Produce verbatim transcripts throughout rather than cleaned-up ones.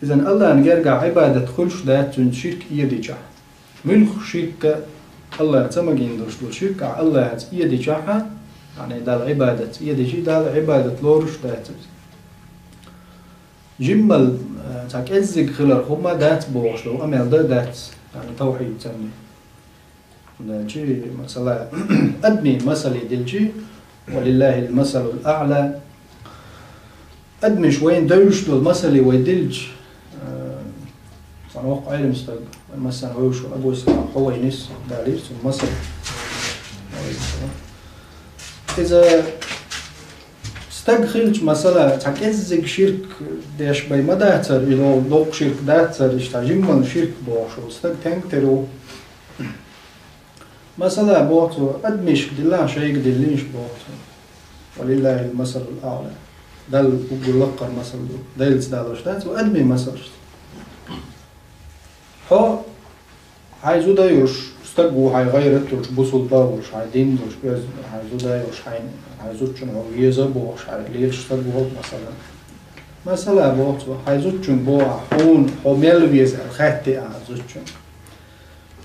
Изан Аллахьан гергахь Ӏибадат хуьлуш дац цуьнца ширк эдичахь. Муьлхха ширк а, Аллахь ца магийна долуш долу ширк а Аллахьаца эдичахь, яъни Далла Ӏибадатца эдичи, Далла Ӏибадат лоруш дац иза. Жиммал, э, цхьа кӀеззиг хилар хӀумма дац бохуш долу къамел дан дац, яъни тавхьид санна. Делчи, масала, адамийн масале делчи, ولله المثل الأعلى. Адамаш вайна девзаш долу масале вай делча, э, цхьана воккха Ӏелам стаг, вайн массарна вевзаш ву Абу Исхьакъ Хувайнис, далийра цуьнан масал. Иза стаг хилча, масала, цхьа кӀеззиг ширк деш бен ма дацара, и ло-, доккха ширк дацара, иштта жиммал ширк бохуш волу стаг тенга тера ву. Масала, боху цо, адамашка дилла, шайга диллийша, боху цо. ولله المثل الأعلى. Далла уггар лаккхара масал ду. Делаца далош дац, вай адамийн масалш. Хьо, хьайн зуда йолуш стаг ву, хьайн гӀайрат йолуш, бусулба волуш, хьайн дин долуш, оьзда хьайн зуда йолуш, хьайн, хьайн зудчунна хьо веза а бохуш, хьайн лелаш стаг ву, масала. Масала, боху цо, хьайн зудчуьнга боху ахь, хьуна хьо мел веза аьлла хаьттий ахь зудчуьнга.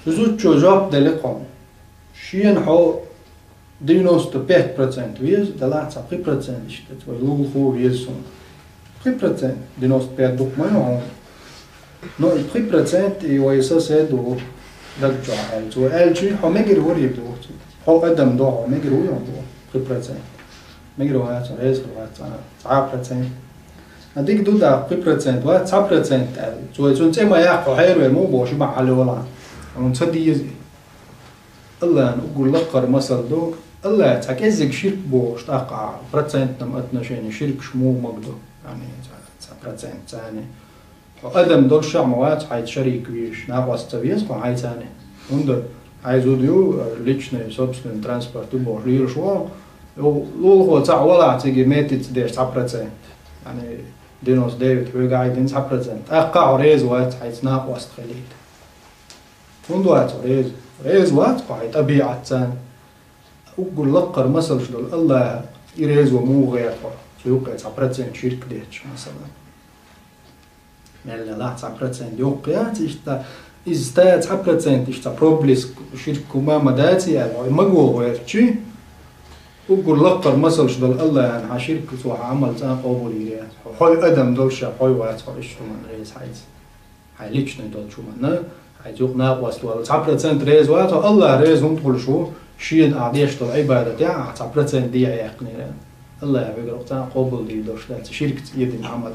Цу зудчо жоп делира кхунна: шена хьо девяносто пять процент веза, делахь цхьа пхи процент иштта вай лулахо веза суна. Пхи процент, девяносто пять дукха ма ю хьуна. Но и пхи процент и вай сосед ву даг чохь аьлла. Цо аьлчи, хьо мегар вара и боху цо. Хьо адам до, хьо мегар ву хьо боху, пхи процент. Мегар вац, реза вац, цхьа процент. А дика ду даккха, пхи процент вац, цхьа процент аьлла. Цо цунна цӀе ма яккха, хьо хьеравер муха боху, ши бахьа хьалавала. Хьуна ца деза и. Аллахьан уггар лаккхара масал ду, Аллахь цхьа кӀеззиг ширк бохуш, тӀаккха процентном отношении ширкаш муха магадо, яъни цхьа, цхьа процент царна. Хьо адам долуш а ма вац хьайца шарик везаш, накъост ца веза хьо хьайцани. ХӀунда хьайн зуда ю, личный, собственный транспорт ю бохуш лелаш ву, лулахо цхьаъ валахь цига метица деш цхьа процент. Яъни девяносто девять хьоьга а дина цхьа процент. ТӀаккха хьо реза вац хьайца накъост хилийта. ХӀунда вац хьо реза? Реза вац хьо хьайн тӀабиӀатца. Уггар лаккхара масалш долу Аллахь, и реза ван муха гӀерта хьо, цу юккъе цхьа процент ширк детташ, масала. Мел делахь цхьа процент йоккха яц иштта, иза ста цхьа процент иштта проблеск ширк хӀума ма даций аьлла, хьо и маго гӀертачи, уггар лаккхара масалш долу Аллахьан хьан ширк, цо хьан Ӏамал цкъа а къобалйийр яц. Хьо, хьо адам долуш а, хьо вац хьо иштта хӀуманна реза хьайца. Хьайн личный долчу хӀуманна, хьайца юкъа накъост вала. Цхьа процент реза вац хьо, Аллахь реза хӀунда хуьлуш ву, шена ахь деш долу Ӏибадатехь ахь цхьа процент дехьа яьккхинера. Аллахь вегара цкъа а къобалдийр долуш дац ширкца эдина Ӏамал.